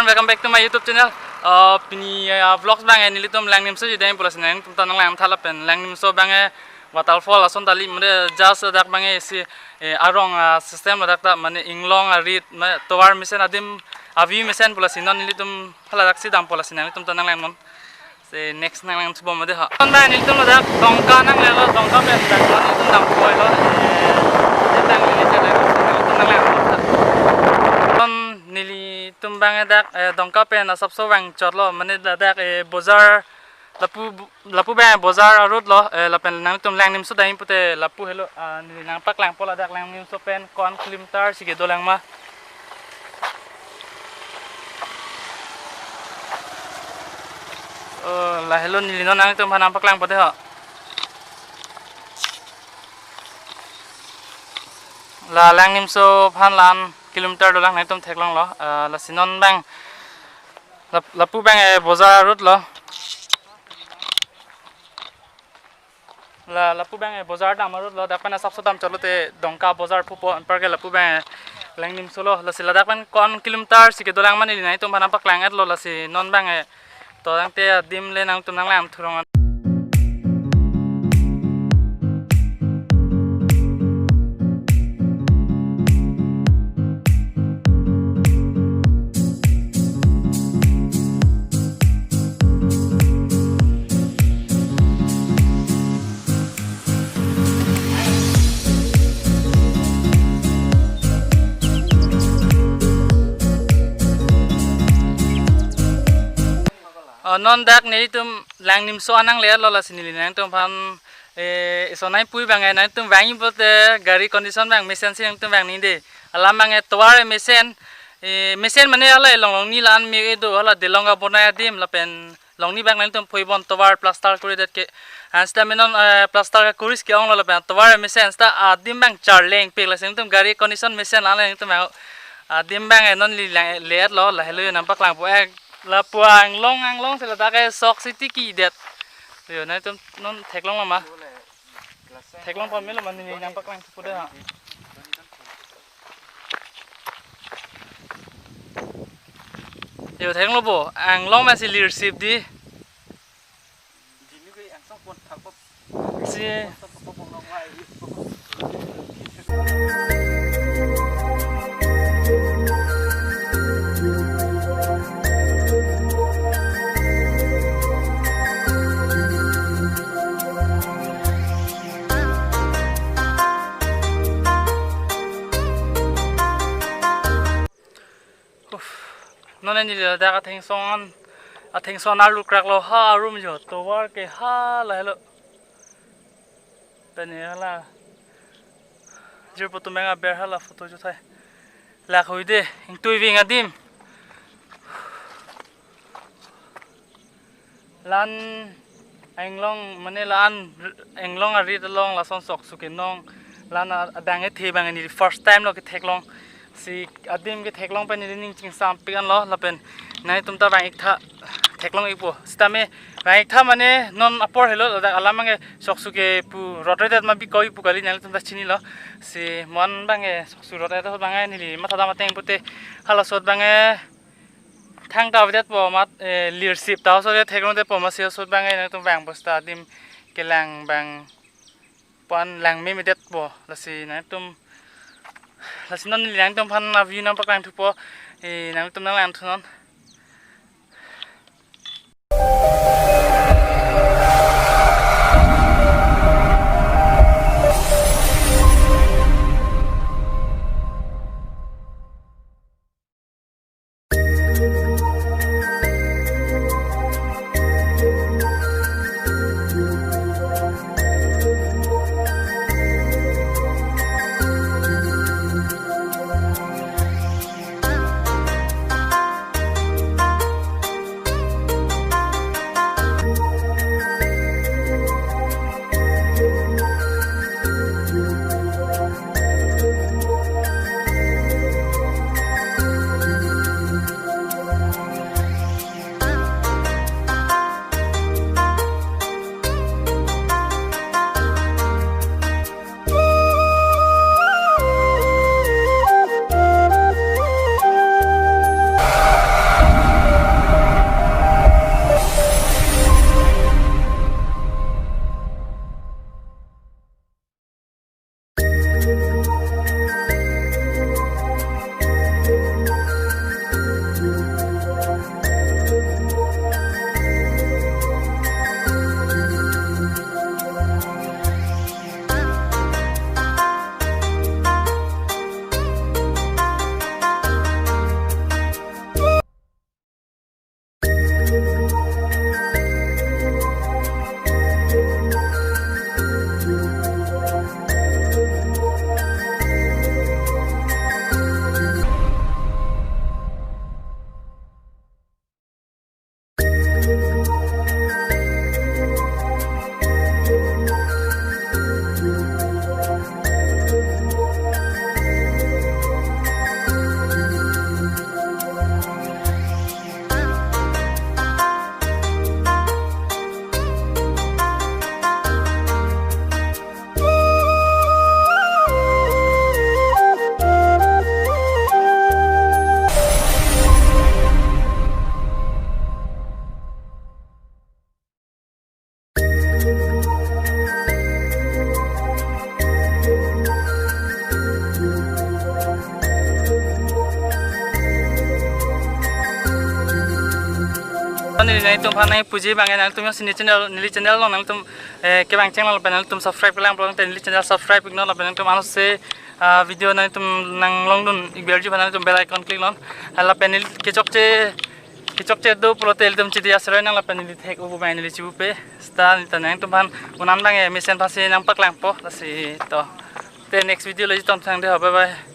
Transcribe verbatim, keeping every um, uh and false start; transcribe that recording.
Welcome back to my YouTube channel. Uh, pini, uh, vlogs abang, eh, nelitum Langlimso jideng pu lasi nangtum ta nanglangtha lapen Langlimso abang, eh, waterfall ason tali mane just dak abang, eh, si, eh, arong, ah, system ladak ta mane inglong arit ma tovar mesen adim avi mesen pu lasi non nelitum hala dak si dampo lasi nangtum ta nanglang non. Si next nanglang thubom ade ha. Ton ba nelitum ladak Dongka nanglelo, Dongka pen dak non nelitum dampo lo. Eh, dak neli channel nangtum nanglang. Ton nelitum abang dak, eh, Dongka pen asapso vangchotlo, mane ladak, eh, bojar lapu, lapu abang bojar a-road lo, eh, lapen nangtum Langlimso dam pute lapu helo, ah, neli nangpaklangpo ladak Langlimso pen ko-an kilometer si kedolang ma. Oh, lahelo neli non nangtum aphan nangpaklangpo ade ho. La Langlimso aphan la-an kilometer dolang nangtum theklonglo, eh, lasi non abang lap-, lapu abang, eh, bojar a-road lo. La, lapu abang, eh, bojar dam a-road lo, dak pen asapso damchotlo te Dongka bojar pupo, anparke lapu abang, eh, Langlimso lo, lasi ladak pen ko-an kilometer si kedolang mane neli nangtum aphan nangpaklang-etlo, lasi non abang, eh, to tangte adim le nangtum nanglang thurong. Oh, non dak nelitum Langlimso an nanglelo lasi neli nangtum aphan, eh, iso nai pui abang, eh, nangtum vang pute gari condition abang mesen si nangtum vang ningde. Alam abang, eh, tovar mesen, eh, mesen mane hala elong longni la-an me-e do, hala Delong abonai adim lapen longni abang nangtum phoibon tovar plaster kuri det ke. An seta me non, eh, plaster kuri ke-onglo lapen tovar mesen seta adim abang charleng pik lasi nangtum gari condition mesen la nangtum abang adim abang, eh, non neli lang le-etlo, lahelo nangpaklangpo, eh, lapu anglong anglong si ladak, eh, sok si tiki det. Yo, nangtum non theklonglo ma. Theklong pamelo ma neli nangpaklang thupo ade ha. Yo, theklonglo bo, anglong ma si lirsip di. Si. Uff. Non neli ladak athengson, athengson arlu kraklo ha, arum jo tovar ke ha lahelo. Pen hala jirpo atum abang aber hala photo chuthai. Lak hui de, ingtui ving adim. La-an anglong mane la-an anglong arit along lason sok su kenong. La-an adang ethe abang neli first time lo ketheklong. Si adim ketheklong pen neli ning chingsam pik anlo lapen nangtum ta vang-iktha theklong-ikpo. Sitame vang-iktha mane non apor helo ladak alam abang sok su ke pu rot redet ma bikoi pu kali nangtum ta chinilo. Si mo-an abang sok su rot redet abang neli mathadam ateng pute hala sot abang thangta avedetpo mat, eh, lirsip ta osore theklongdetpo ma si osot abang nangtum vangpo seta adim kelang abang pan lang memedetpo lasi nangtum lasi non neli nangtum aphan a-view nangpaklang thupo, eh, nangtum nanglang thunon. Neli nangtumphan nangpuji abang, nangtum jongsi neli channel, neli channel along nangtum eh, kevang channel lapen nangtum subscribe lang pulote neli channel subscribe iknon lapen nangtum anose ah, video nangtum nanglongdun ik berji aphan nangtum bell icon click non. Ah, lapen neli kechokche kechokche do pulote ilitum chidi asroi nang lapen neli thek-o abang neli chibupe. Seta neli ta nangtumphan un-an abang eh, mesen aphansi nangpaklangpo lasi to. Te next video lo chetong thang de ho, bye bye.